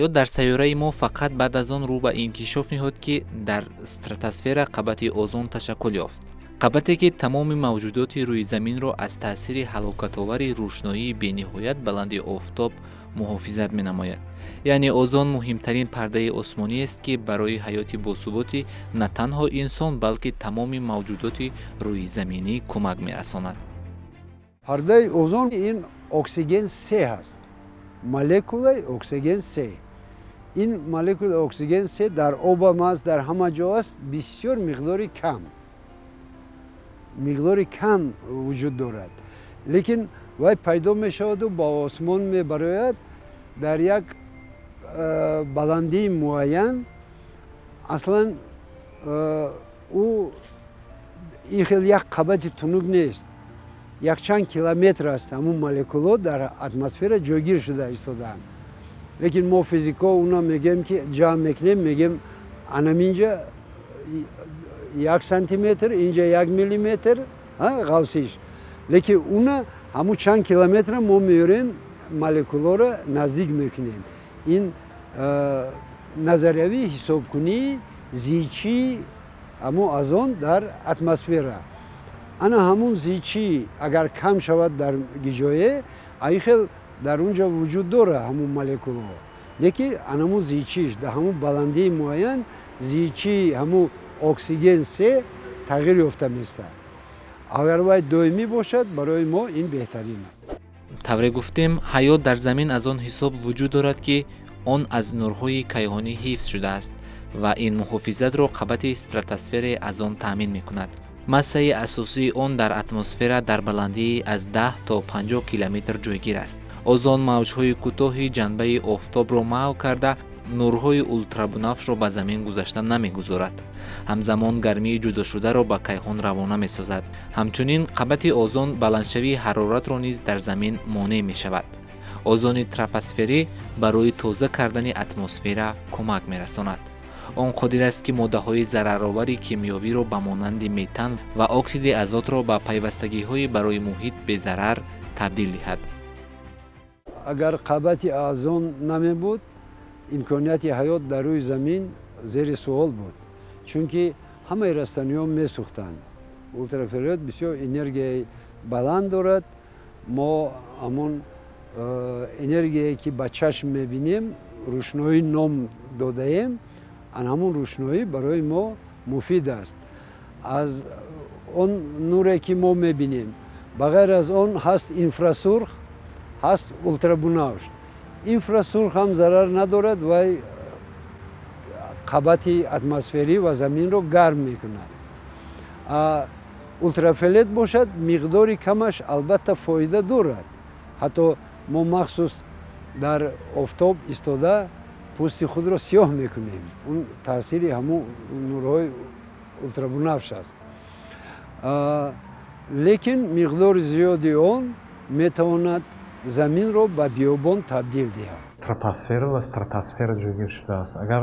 Ҳаёт дар сайёраи мо фақат баъд аз он рӯ ба инкишоф ниҳод, ки дар стратосфера қабати озон ташаккул ёфт, қабате ки тамоми мавҷудоти рӯи заминро аз таъсири ҳалокатовари рӯшноии бениҳоят баланди офтоб муҳофизат менамояд. Яъне озон муҳимтарин пардаи осмониест, ки барои ҳаёти босуботи на танҳо инсон, балки тамоми мавҷудоти рӯизаминӣ кӯмак мерасонад. Пардаи озон ин оксиген се ҳаст, молекулаи оксиген се. Ин молекулаи оксиген се дар обам аст, дар ҳама ҷо аст, бисёр миқдори кам, миқдори кам вуҷуд дорад, лекин вай пайдо мешаваду ба осмон мебарояд дар як баландии муайян. Аслан ӯ ин хел як қабати тунук нест, якчанд километр аст. Ҳамун молекулҳо дар атмосфера ҷойгир шуда истодаанд, лекин мо, физикҳо, уна мегӯем, ки ҷамъ мекунем, мегӯем, анаминҷа 1 сантиметр, инҷа 1 миллиметр ғафсиш, лекин уна ҳамун чанд километра мо меорем, молекулҳоро наздик мекунем. Ин назариявии ҳисобкунии зичии ҳамун озон дар атмосфера. Ана ҳамун зичӣ агар кам шавад дар гиҷое, ай хел дар он ҷо вуҷуд дора ҳамун молекулҳо, лекин анамун зичиш дар ҳамун баландии муайян зичии ҳамун оксиген се тағйир ёфта местад. Агар вай доимӣ бошад, барои мо ин беҳтарин аст. Тавре гуфтем, ҳаёт дар замин аз он ҳисоб вуҷуд дорад, ки он аз нурҳои кайҳонӣ ҳифз шудааст ва ин муҳофизатро қабати стратосфераи озон таъмин мекунад. Массаи асосии он дар атмосфера дар баландии аз 10 то 50 километр ҷойгир аст. Озон мавҷҳои кӯтоҳи ҷанбаи офтобро маҳв карда, нурҳои ултрабунафшро ба замин гузашта намегузорад, ҳамзамон гармии ҷудошударо ба кайҳон равона месозад. Ҳамчунин қабати озон баландшавии ҳароратро низ дар замин монеъ мешавад. Озони тропосферӣ барои тоза кардани атмосфера кӯмак мерасонад. Он қодир аст, ки моддаҳои зараровари кимиёвиро ба монанди метан ва оксиди азотро ба пайвастагиҳои барои муҳит безарар табдил диҳад. Агар қабати озон намебуд, имконияти ҳаёт дар рӯи замин зери суол буд, чунки ҳамаи растаниҳо месӯхтанд. Ултрафиолет бисёр энергияи баланд дорад. Мо ҳамон энергияе ки ба чашм мебинем, рӯшноӣ ном додаем, ан ҳамун рӯшноӣ барои мо муфид аст. Аз он нуре ки мо мебинем, ба ғайр аз он ҳаст инфрасурх, ҳаст ултрабунафш. Инфрасурх ҳам зарар надорад, вай қабати атмосферӣ ва заминро гарм мекунад. Ултрафиолет бошад, миқдори камаш албатта фоида дорад. Ҳатто мо махсус дар офтоб истода пӯсти худро сиёҳ мекунем, он таъсири ҳамун нурҳои ултрабунафш аст, лекин миқдори зиёди он метавонад заминро ба биёбон табдил диҳад. Тропосфера ва стратосфера ҷойгир шудааст. Агар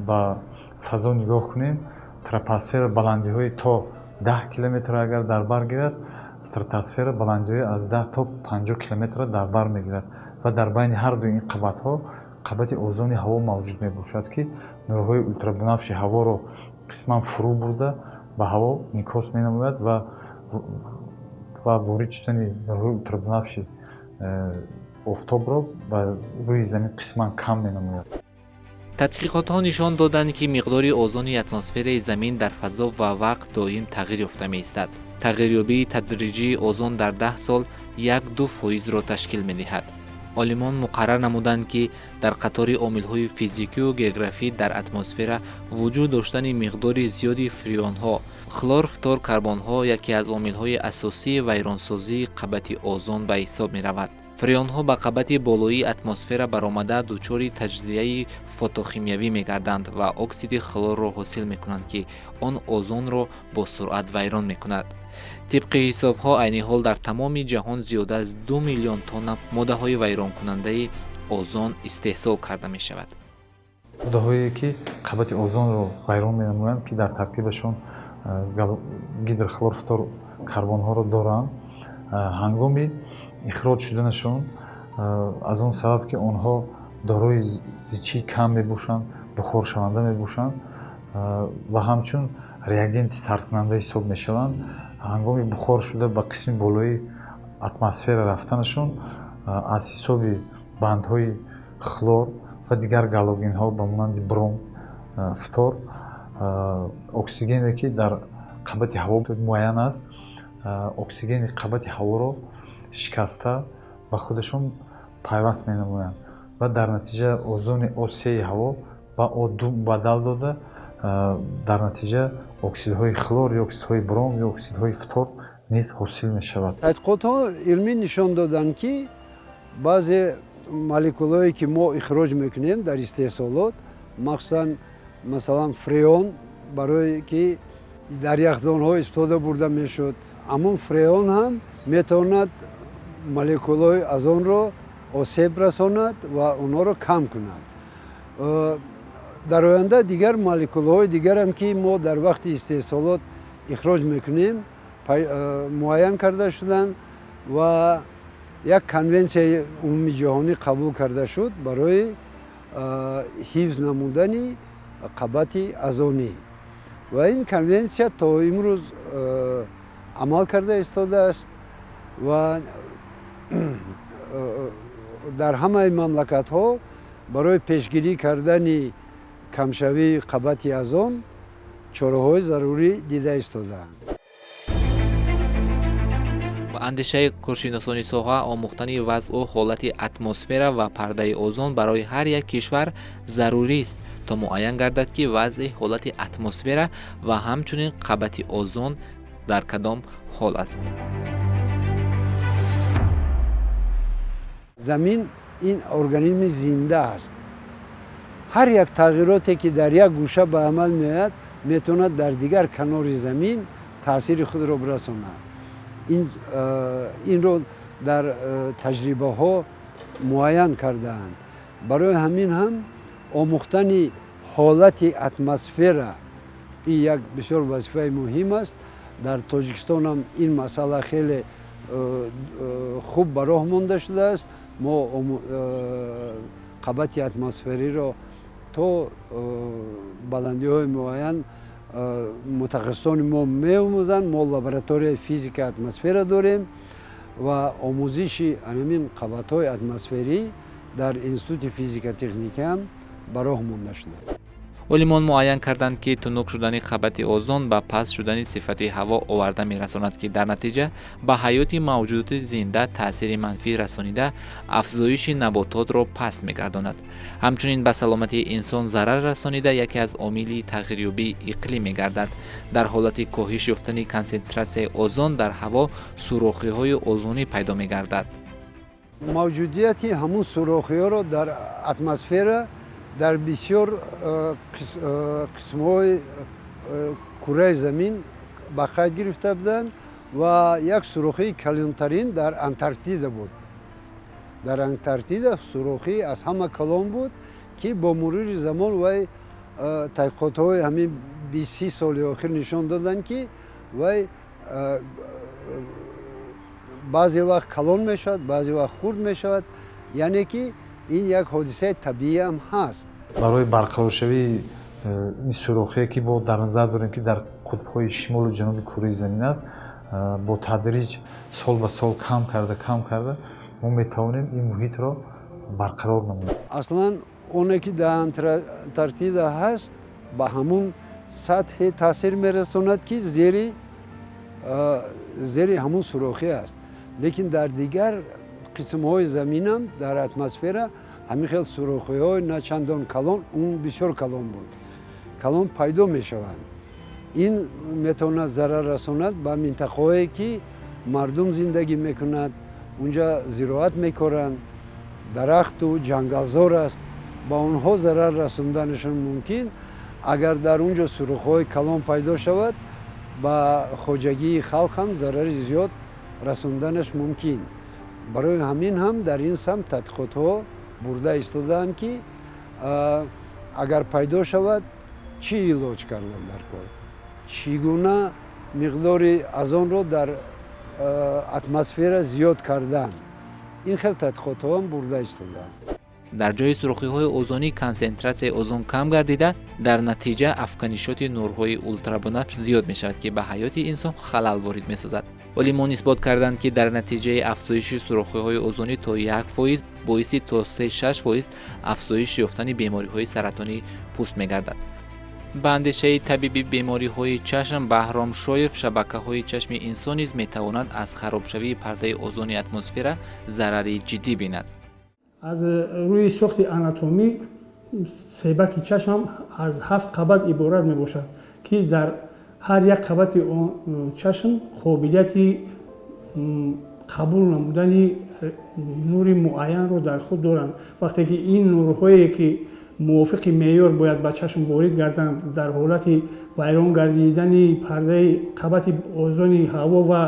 ба фазо нигоҳ кунем, тропосфера баландиҳои то 10 километр агар дар бар гирад, стратосфера баландиҳои аз 10 то 50 километрро дар бар мегирад ва дар байни ҳар дуи ин қабатҳо қабати озони ҳаво мавҷуд мебошад, ки нурҳои ултрабунафши ҳаворо қисман фурӯ бурда, ба ҳаво инъикос менамояд ва ворид шудани нурҳои ултрабунафши офтобро ба рӯи замин қисман кам менамояд. Тадқиқотҳо нишон доданд, ки миқдори озони атмосфераи замин дар фазо ва вақт доим тағйир ёфта меистад. Тағйирёбии тадриҷии озон дар 10 сол 1-2 фоизро ташкил медиҳад. Олимон муқаррар намуданд, ки дар қатори омилҳои физикию географӣ дар атмосфера вуҷуд доштани миқдори зиёди фреонҳо, хлорфторкарбонҳо яке аз омилҳои асосии вайронсозии қабати озон ба ҳисоб меравад. Фреонҳо ба қабати болоии атмосфера баромада, дучори таҷзияи фотохимиявӣ мегарданд ва оксиди хлорро ҳосил мекунанд, ки он озонро бо суръат вайрон мекунад. Тибқи ҳисобҳо, айни ҳол дар тамоми ҷаҳон зиёда аз 2 миллион тонна моддаҳои вайронкунандаи озон истеҳсол карда мешавад. Моддаҳое ки қабати озонро вайрон менамоянд, ки дар таркибашон гидрохлорфтор карбонҳоро доранд, ҳангоми ихроҷ шуданашон, аз он сабаб ки онҳо дорои зичии кам мебошанд, бухоршаванда мебошанд ва ҳамчун реагенти сардкунанда ҳисоб мешаванд. Ҳангоми бухор шуда ба қисми болои атмосфера рафтанашон аз ҳисоби бандҳои хлор ва дигар галогенҳо ба монанди бром, фтор, оксигене ки дар қабати ҳаво муайян аст, оксигени қабати ҳаворо шикаста ба худашон пайваст менамоянд ва дар натиҷа озони О3 ҳаво ба О2 бадал дода, дар натиҷа оксидҳои хлор ё оксидҳои бром ё оксидҳои фтор низ ҳосил мешавад. Тадқиқотҳо илмӣ нишон доданд, ки баъзе молекулаҳое, ки мо ихроҷ мекунем дар истеҳсолот, махсусан масалан фреон, барое ки дар яхдонҳо истифода бурда мешуд, ҳамон фреон ҳам метавонад молекулаҳои озонро осеб расонад ва онҳоро кам кунад. Дар оянда дигар молекулаҳои дигарам, ки мо дар вақти истеҳсолот ихроҷ мекунем, муайян карда шуданд ва як конвенсияи умумиҷаҳонӣ қабул карда шуд барои ҳифз намудани қабати озонӣ. Ва ин конвенсия то имрӯз амал карда истодааст ва дар ҳамаи мамлакатҳо барои пешгирӣ кардани камшавии қабати озон чораҳои зарурӣ дида истодаанд. Ба андешаи коршиносони соҳа, омӯхтани вазъу ҳолати атмосфера ва пардаи озон барои ҳар як кишвар зарурист, то муайян гардад, ки вазъи ҳолати атмосфера ва ҳамчунин қабати озон дар кадом ҳол аст. Замин ин организми зинда аст. Ҳар як тағйироте, ки дар як гӯша ба амал меояд, метавонад дар дигар канори замин таъсири худро бирасонад. Инро дар таҷрибаҳо муайян кардаанд. Барои ҳамин ҳам омӯхтани ҳолати атмосфера ин як бисёр вазифаи муҳим аст. Дар Тоҷикистон ҳам ин масъала хеле хуб ба роҳ монда шудааст. Мо қабати атмосфериро то баландиҳои муайян мутахассисони мо меомӯзанд. Мо лабораторияи физикаи атмосфера дорем ва омӯзиши ҳамин қабатҳои атмосферӣ дар Институти физика техника ҳам ба роҳ монда шудааст. Олимон муайян карданд, ки тунук шудани қабати озон ба паст шудани сифати ҳаво оварда мерасонад, ки дар натиҷа ба ҳаёти мавҷудоти зинда таъсири манфӣ расонида, афзоиши набототро паст мегардонад. Ҳамчунин ба саломатии инсон зарар расонида, яке аз омили тағйирёбии иқлим мегардад. Дар ҳолати коҳиш ёфтани консентратсияи озон дар ҳаво сурохиҳои озонӣ пайдо мегардад. Мавҷудияти ҳамун сурохиҳоро дар атмосфера дар бисёр қисмҳои кураи замин ба қайд гирифта буданд ва як сурохии калонтарин дар Антарктида буд. Дар Антарктида сурохӣ аз ҳама калон буд, ки бо мурури замон вай таҳқиқотҳои ҳамин 20-30 соли охир нишон доданд, ки вай баъзе вақт калон мешавад, баъзе вақт хурд мешавад, яъне ки ин як ҳодисаи табиӣ ҳам ҳаст. Барои барқароршавии ин сурохие, ки бо дар назар дорем, ки дар қутбҳои шимолу ҷануби кураи замин аст, бо тадриҷ сол ба сол кам карда, кам карда мо метавонем ин муҳитро барқарор намоем. Аслан оне, ки дар Антарктида ҳаст, ба ҳамун сатҳе таъсир мерасонад, ки зери ҳамун сурохӣ аст. Лекин дар дигар қисмҳои заминам дар атмосфера ҳамин хел сурохиҳои на чандон калон, он бисёр калон буд, калон пайдо мешаванд. Ин метавонад зарар расонад ба минтақаҳое, ки мардум зиндагӣ мекунад, унҷа зироат мекоранд, дарахту ҷангалзор аст, ба онҳо зарар расонданашон мумкин. Агар дар он ҷо сурохҳои калон пайдо шавад, ба хоҷагии халқ ҳам зарари зиёд расонданаш мумкин. Барои ҳамин ҳам дар ин самт тадқиқотҳо бурда истодаанд, ки агар пайдо шавад, чӣ илоҷ кардан дар кор, чӣ гуна миқдори озонро дар атмосфера зиёд кардан. Ин хел тадқиқотҳоам бурда истодаанд. Дар ҷои сурохиҳои озонӣ консентратсияи озон кам гардида, дар натиҷа афканишоти нурҳои ултрабунафш зиёд мешавад, ки ба ҳаёти инсон халал ворид месозад. Олимон исбот карданд, ки дар натиҷаи афзоиши сурохиҳои озонӣ то 1% боиси то 3-6% афзоиш ёфтани бемориҳои саратони пӯст мегардад. Ба андешаи табиби бемориҳои чашм Баҳром Шоев, шабакаҳои чашми инсон низ метавонад аз харобшавии пардаи озони атмосфера зарари ҷиддӣ бинад. Аз рӯи сохти анатомӣ себаки чашм аз 7 қабат иборат мебошад, ки дар ҳар як қабати чашм қобилияти қабул намудани нури муайянро дар худ доранд. Вақте ки ин нурҳое ки мувофиқи меъёр бояд ба чашм ворид гарданд, дар ҳолати вайрон гардидани пардаи қабати озони ҳаво ва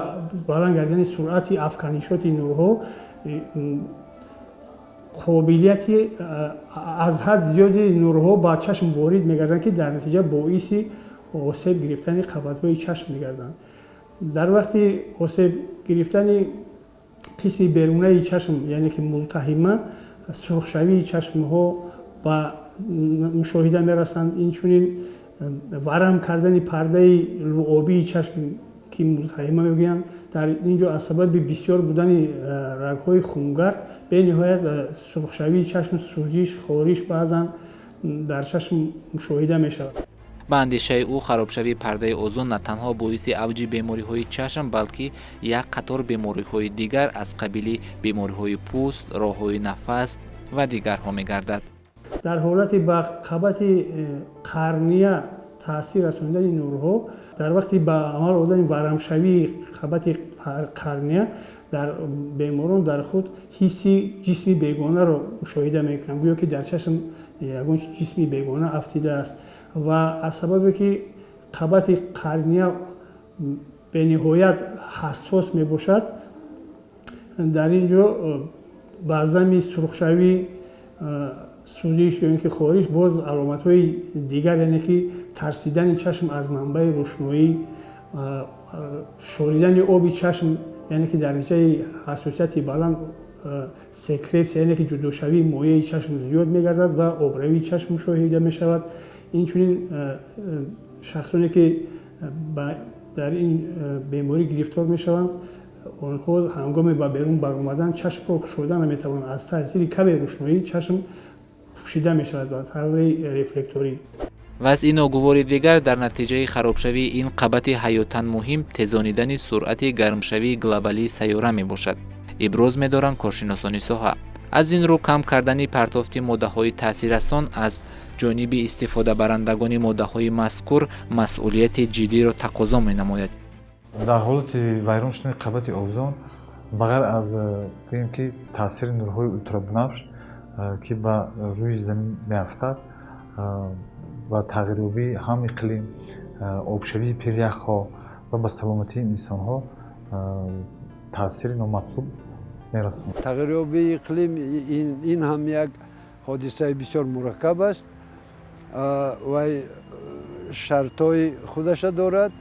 баланд гардидани суръати афканишоти нурҳо, қобилияти аз ҳад зиёди нурҳо ба чашм ворид мегарданд, ки дар натиҷа боиси осеб гирифтани қабатҳои чашм мегарданд. Дар вақти осеб гирифтани қисми берунаи чашм, яъне ки мултаҳима, сурхшавии чашмҳо ба мушоҳида мерасанд. Инчунин варам кардани пардаи луобии чашм, ки мултаҳима мегӯянд, дар ин ҷо аз сабаби бисёр будани рагҳои хунгард бениҳоят сурхшавии чашм, сӯзиш, хориш баъзан дар чашм мушоҳида мешавад. Ба андешаи ӯ, харобшавии пардаи озон на танҳо боиси авҷи бемориҳои чашм, балки як қатор бемориҳои дигар аз қабили бемориҳои пӯст, роҳҳои нафас ва дигарҳо мегардад. Дар ҳолати ба қабати қарния таъсир расонидани нурҳо, дар вақти ба амал омадани варамшавии қабати қарния дар беморон дар худ ҳисси ҷисми бегонаро мушоҳида мекунанд, гӯё ки дар чашм ягон ҷисми бегона афтидааст. Ва аз сабабе ки қабати қарния бениҳоят ҳассос мебошад, дар ин ҷо баъзами сурхшавӣ, сӯзиш ё ин ки хориш боз аломатҳои дигар, яъне ки тарсидани чашм аз манбаи рӯшноӣ, шоридани оби чашм, яъне ки дар натиҷаи ҳассосияти баланд секретсия, яъне ки ҷудошавии моеи чашм зиёд мегардад ва обравии чашм мушоҳида мешавад. Инчунин шахсоне ки дар ин беморӣ гирифтор мешаванд, онҳо ҳангоми ба берун баромадан чашмро кушода наметавонанд, аз таъсири каме рӯшноӣ чашм пӯшида мешавад ба таври рефлекторӣ. Вазъи ногувори дигар дар натиҷаи харобшавии ин қабати ҳаётан муҳим тезонидани суръати гармшавии глобалии сайёра мебошад, иброз медоранд коршиносони соҳа. Аз ин рӯ кам кардани партофти моддаҳои таъсиррасон аз ҷониби истифодабарандагони моддаҳои мазкур масъулияти ҷиддиро тақозо менамояд. Дар ҳолати вайрон шудани қабати озон, ба ғайр аз гӯем ки таъсири нурҳои ултрабунафш, ки ба рӯи замин меафтад, ва тағйирёбии ҳам иқлим, обшавии пиряхҳо ва ба саломатии инсонҳо таъсири номатлуб мерасонад. Тағйирёбии иқлим ин ҳам як ҳодисаи бисёр мураккаб аст ва шартҳои худаша дорад.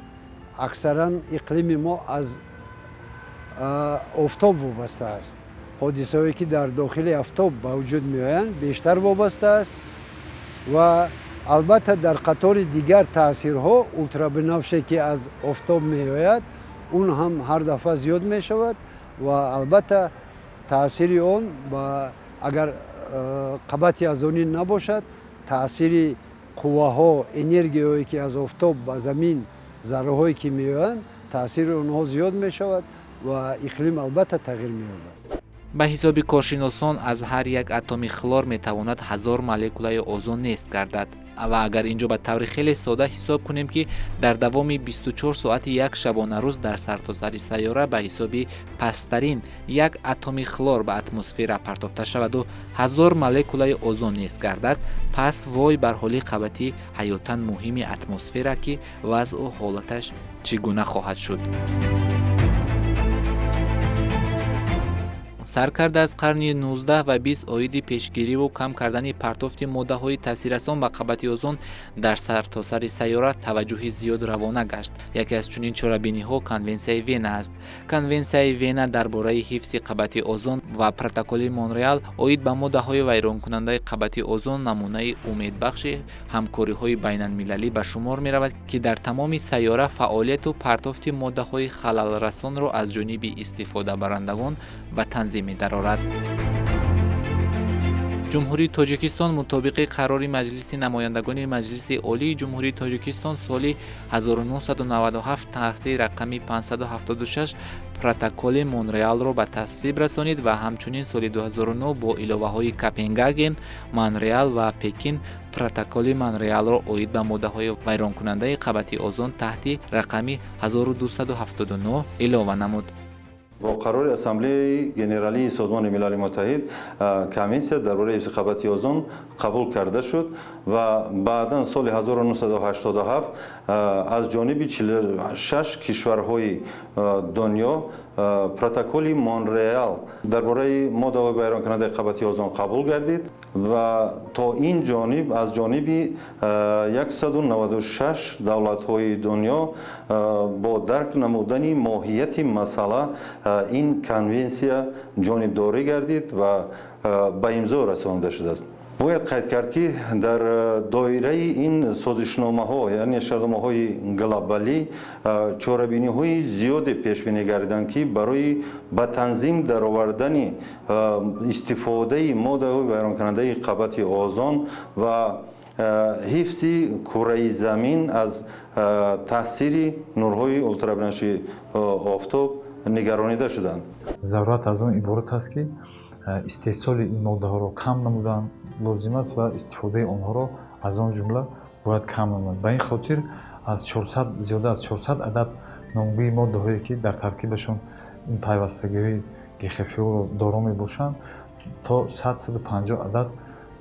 Аксаран иқлими мо аз офтоб вобаста аст. Ҳодисаҳое ки дар дохили офтоб ба вуҷуд меоянд бештар вобаста аст ва албатта дар қатори дигар таъсирҳо ултрабунафше ки аз офтоб меояд, он ҳам ҳар дафъа зиёд мешавад ва албатта таъсири он агар қабати озонӣ набошад, таъсири қувваҳо, энергияҳое ки аз офтоб ба замин, зарраҳое ки меоянд, таъсири онҳо зиёд мешавад ва иқлим албатта тағйир меёбад. Ба ҳисоби коршиносон аз ҳар як атоми хлор метавонад 1000 молекулаи озон нест гардад. Ва агар инҷо ба таври хеле сода ҳисоб кунем, ки дар давоми 24 соати як шабонарӯз дар сартосари сайёра ба ҳисоби пасттарин як атоми хлор ба атмосфера партофта шаваду 1000 молекулаи озон нест гардад, пас вой бар ҳоли қабати ҳаётан муҳими атмосфера, ки вазъу ҳолаташ чӣ гуна хоҳад шуд. Сар карда аз қарни 19 ва 20 оиди пешгириву кам кардани партофти моддаҳои таъсиррасон ба қабати озон дар сартосари сайёра таваҷҷӯҳи зиёд равона гашт. Яке аз чунин чорабиниҳо Конвенсияи Вена аст. Конвенсияи Вена дар бораи ҳифзи қабати озон ва Протоколи Монреал оид ба моддаҳои вайронкунандаи қабати озон намунаи умедбахши ҳамкориҳои байналмилалӣ ба шумор меравад, ки дар тамоми сайёра фаъолияту партофти моддаҳои халалрасонро аз ҷониби истифодабарандагон ба танзим медарорад. Ҷумҳурии Тоҷикистон мутобиқи қарори Маҷлиси намояндагони Маҷлиси Олии Ҷумҳурии Тоҷикистон соли 1997 таҳти рақами 576 Протоколи Монреалро ба тасвиб расонид ва ҳамчунин соли 2009 бо иловаҳои Копенгаген, Монреал ва Пекин Протоколи Монреалро оид ба моддаҳои вайронкунандаи қабати озон таҳти рақами 1279 илова намуд. Бо қарори Ассамблеяи Генералии Созмони Милали Муттаҳид конвенсия дар бораи ҳифзи қабати озон қабул карда шуд ва баъдан соли 1987 аз ҷониби 46 кишварҳои дунё Протоколи Монреал дар бораи моддаҳои вайронкунандаи қабати озон қабул гардид ва то ин ҷониб аз ҷониби 196 давлатҳои дунё бо дарк намудани моҳияти масъала ин конвенсия ҷонибдорӣ гардид ва ба имзо расонида шудааст. Бояд қайд кард, ки дар доираи ин созишномаҳо, яъне шартномаҳои глобалӣ, чорабиниҳои зиёде пешбинӣ гардиданд, ки барои ба танзим даровардани истифодаи моддаҳои вайронкунандаи қабати озон ва ҳифзи кураи замин аз таъсири нурҳои ултрабинаши офтоб нигаронида шуданд. Зарурат аз он иборат аст, ки истеҳсоли ин моддаҳоро кам намудан лозим аст ва истифодаи онҳоро аз он ҷумла бояд кам намуд. Ба ин хотир аз 400, зиёда аз 400 адад номгӯи моддаҳое, ки дар таркибашон ин пайвастагиҳои ГХФО-ро доро мебошанд, то 100-150 адад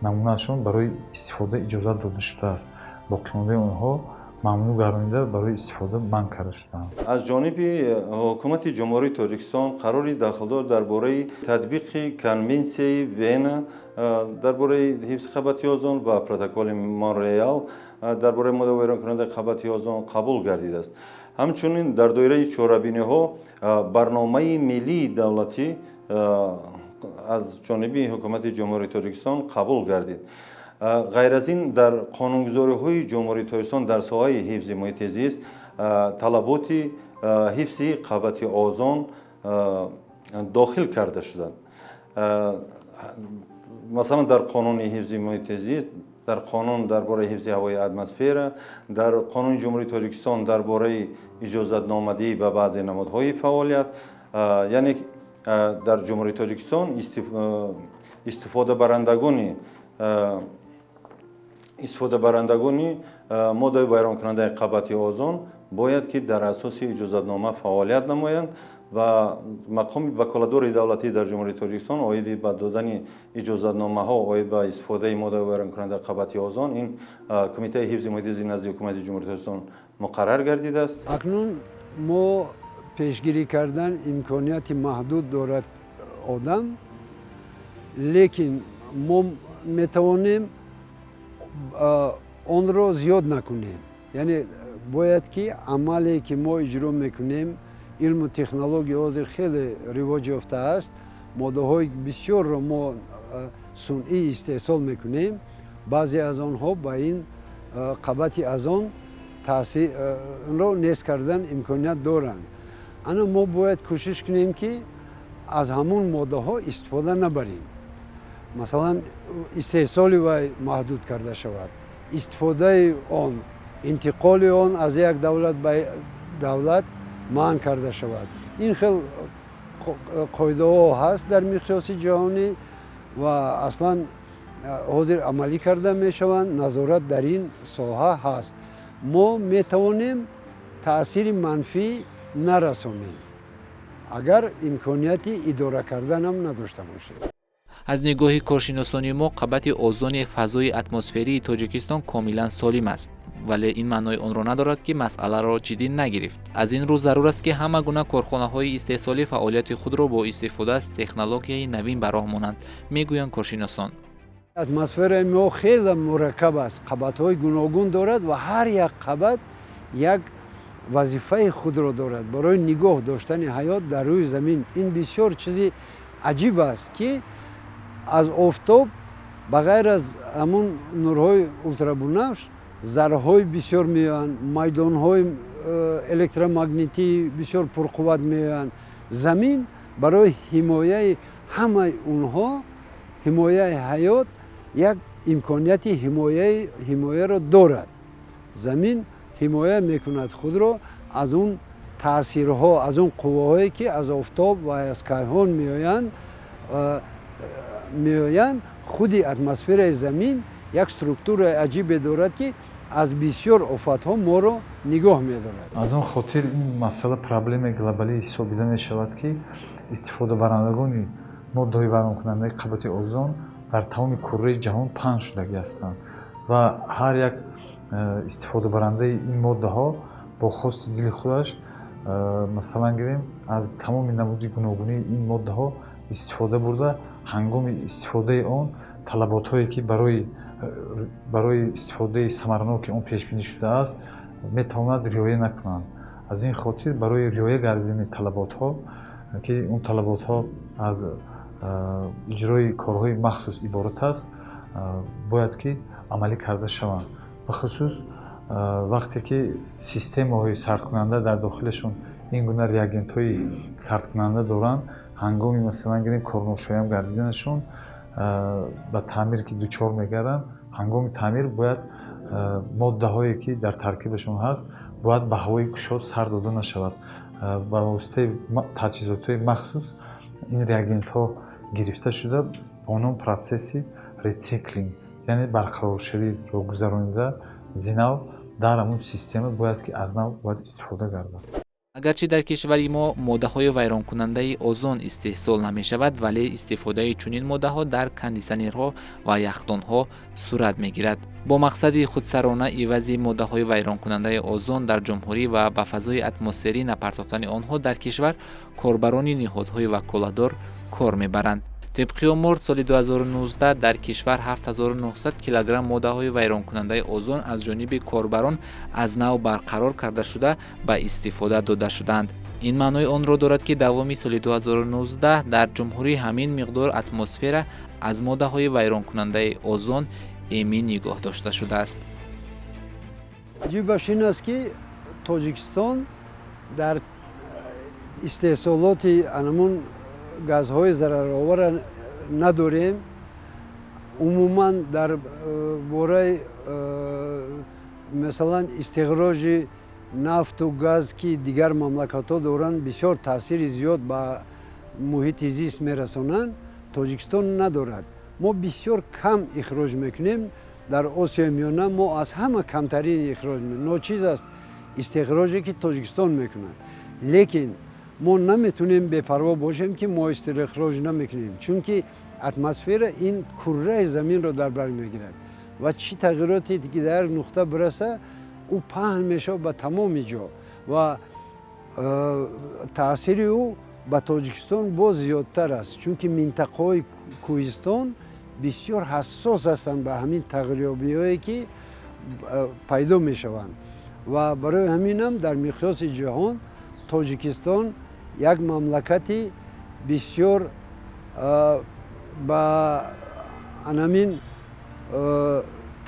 намунаашон барои истифода иҷозат дода шудааст. Боқимондаи онҳо мамнӯъ гардонида, барои истифода манъ карда шудаанд. Аз ҷониби ҳукумати Ҷумҳурии Тоҷикистон қарори дахлдор дар бораи татбиқи Конвенсияи Вена дар бораи ҳифзи қабати озон ва Протоколи Монреал дар бораи моддаҳои вайронкунандаи қабати озон қабул гардидааст. Ҳамчунин дар доираи чорабиниҳо барномаи миллии давлатӣ аз ҷониби ҳукумати Ҷумҳурии Тоҷикистон қабул гардид. Ғайр аз ин, дар қонунгузориҳои Ҷумҳурии Тоҷикистон дар соҳаи ҳифзи муҳити зист талаботи ҳифзи қабати озон дохил карда шуданд. Масалан, дар қонуни ҳифзи муҳити зист, дар қонун дар бораи ҳифзи ҳавои атмосфера, дар қонуни Ҷумҳурии Тоҷикистон дар бораи иҷозатномадиҳӣ ба баъзе намудҳои фаъолият, яъне дар Ҷумҳурии Тоҷикистон истифодабарандагони моддаи вайронкунандаи қабати озон бояд ки дар асоси иҷозатнома фаъолият намоянд ва мақоми ваколатдори давлатӣ дар Ҷумҳурии Тоҷикистон оиди ба додани иҷозатномаҳо оид ба истифодаи моддаи вайронкунандаи қабати озон ин Кумитаи ҳифзи муҳити зист назди ҳукумати Ҷумҳурии Тоҷикистон муқаррар гардидааст. Акнун мо пешгирӣ кардан имконияти маҳдуд дорад одам, лекин мо метавонем онро зиёд накунем. Яъне бояд ки амале, ки мо иҷро мекунем, илму технология ҳозир хеле ривоҷ ёфтааст, моддаҳои бисёрро мо сунъӣ истеҳсол мекунем, баъзе аз онҳо ба ин қабати озон таъсирро нест кардан имконият доранд. Ана мо бояд кӯшиш кунем, ки аз ҳамун моддаҳо истифода набарем. Масалан, истеҳсоли вай маҳдуд карда шавад, истифодаи он, интиқоли он аз як давлат ба давлат манъ карда шавад. Ин хел қоидаҳо ҳаст дар миқёси ҷаҳонӣ ва аслан ҳозир амалӣ карда мешаванд. Назорат дар ин соҳа ҳаст. Мо метавонем таъсири манфӣ нарасонем, агар имконияти идора карданам надошта бошем. Аз нигоҳи коршиносони мо, қабати озони фазои атмосферии Тоҷикистон комилан солим аст. Вале ин маънои онро надорад, ки масъаларо ҷиддӣ нагирифт. Аз ин рӯ зарур аст, ки ҳама гуна корхонаҳои истеҳсолӣ фаъолияти худро бо истифода аз технологияи навин ба роҳ монанд, мегӯянд коршиносон. Атмосфераи мо хеле мураккаб аст, қабатҳои гуногун дорад ва ҳар як қабат як вазифаи худро дорад барои нигоҳ доштани ҳаёт дар рӯи замин. Ин бисёр чизи аҷиб аст, ки аз офтоб ба ғайр аз ҳамун нурҳои ултрабунафш зарраҳои бисёр меоянд, майдонҳои электромагнитии бисёр пурқувват меоянд. Замин барои ҳимояи ҳамаи онҳо, ҳимояи ҳаёт, як имконияти ҳимояро дорад. Замин ҳимоя мекунад худро аз он таъсирҳо, аз он қувваҳое, ки аз офтоб ва аз кайҳон меоянд. Худи атмосфераи замин як структураи аҷибе дорад, ки аз бисёр офатҳо моро нигоҳ медорад. Аз он хотир ин масъала проблемаи глобалӣ ҳисобида мешавад, ки истифодабарандагони моддаҳои вайронкунандаи қабати озон дар тамоми курраи ҷаҳон паҳн шудагӣ ҳастанд ва ҳар як истифодабарандаи ин моддаҳо бо хости дили худаш, масалан гирем, аз тамоми намуди гуногунии ин моддаҳо истифода бурда, ҳангоми истифодаи он талаботҳое, ки барои истифодаи самараноки он пешбинӣ шудааст, метавонад риоя накунанд. Аз ин хотир барои риоя гардидани талаботҳо, ки он талаботҳо аз иҷрои корҳои махсус иборат аст, бояд ки амалӣ карда шаванд. Бахусус вақте ки системаҳои сардкунанда дар дохилашон ин гуна реагентҳои сардкунанда доранд, ҳангоми, масалан гирем, корношоям гардиданашон, ба таъмир ки дучор мегарданд, ҳангоми таъмир бояд моддаҳое, ки дар таркибашон ҳаст, бояд ба ҳавои кушод сар дода нашавад. Ба воситаи таҷҳизотҳои махсус ин реагентҳо гирифта шуда, бо ном процесси рециклинг, яъне барқароршавиро гузаронида, зинав дар ҳамун система бояд ки аз нав бояд истифода гардад. Агарчи дар кишвари мо моддаҳои вайронкунандаи озон истеҳсол намешавад, вале истифодаи чунин моддаҳо дар кондитсионерҳо ва яхдонҳо сурат мегирад. Бо мақсади худсарона ивази моддаҳои вайронкунандаи озон дар ҷумҳурӣ ва ба фазои атмосферӣ напартофтани онҳо дар кишвар корбарони ниҳодҳои ваколадор кор мебаранд. Тибқи омор, соли 2019 дар кишвар 7900 килограмм моддаҳои вайронкунандаи озон аз ҷониби корбарон аз нав барқарор карда шуда ба истифода дода шудаанд. Ин маънои онро дорад, ки давоми соли 2019 дар ҷумҳурӣ ҳамин миқдор атмосфера аз моддаҳои вайронкунандаи озон эмин нигоҳ дошта шудааст. Аҷибаш ин аст, ки Тоҷикистон дар истеҳсолоти анамун газҳои зарароварро надорем. Умуман дар бораи, масалан, истихроҷи нафту газ, ки дигар мамлакатҳо доранд, бисёр таъсири зиёд ба муҳити зист мерасонанд, Тоҷикистон надорад. Мо бисёр кам ихроҷ мекунем. Дар Осиёи Миёна мо аз ҳама камтарин ихроҷ, ночиз аст истихроҷе, ки Тоҷикистон мекунад. Лекин мо наметунем бепарво бошем, ки мо истихроҷ намекунем, чунки атмосфера ин курраи заминро дар бар мегирад ва чӣ тағйироте ки дар як нуқта бираса, ӯ паҳн мешавад ба тамоми ҷо ва таъсири ӯ ба Тоҷикистон боз зиёдтар аст, чунки минтақаҳои кӯҳистон бисёр ҳассос ҳастанд ба ҳамин тағйирёбиҳое, ки пайдо мешаванд. Ва барои ҳаминам дар миқёси ҷаҳон Тоҷикистон як мамлакати бисёр ба анамин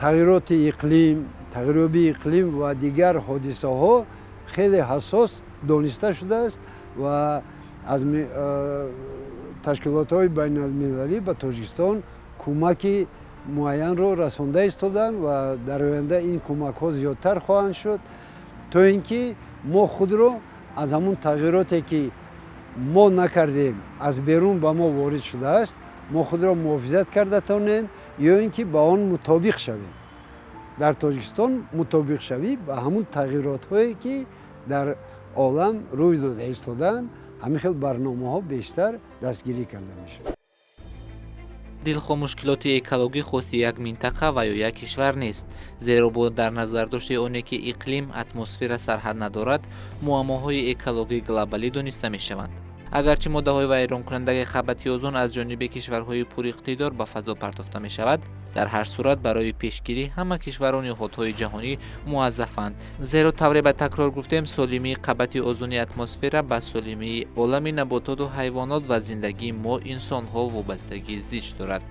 тағйироти иқлим, тағйирёбии иқлим ва дигар ҳодисаҳо хеле ҳассос дониста шудааст ва аз ташкилотҳои байналмилалӣ ба Тоҷикистон кӯмаки муайянро расонда истоданд ва дар оянда ин кӯмакҳо зиёдтар хоҳанд шуд, то ин ки мо худро аз ҳамун тағйироте, ки мо накардем, аз берун ба мо ворид шудааст, мо худро муҳофизат карда тавонем ё ин ки ба он мутобиқ шавем. Дар Тоҷикистон мутобиқшавӣ ба ҳамун тағйиротҳое, ки дар олам рӯй дода истодаанд, ҳамин хел барномаҳо бештар дастгирӣ карда мешавад. Дилхоҳ мушкилоти экологӣ хоси як минтақа ва ё як кишвар нест, зеро бо дар назардошти оне ки иқлим, атмосфера сарҳад надорад, муаммоҳои экологӣ глобалӣ дониста мешаванд. Агарчи моддаҳои вайронкунандаи қабати озон аз ҷониби кишварҳои пуриқтидор ба фазо партофта мешавад, дар ҳар сурат барои пешгирӣ ҳама кишвару ниҳодҳои ҷаҳонӣ муаззафанд, зеро тавре ба такрор гуфтем, солимии қабати озони атмосфера ба солимии олами набототу ҳайвонот ва зиндагии мо инсонҳо вобастагии зич дорад.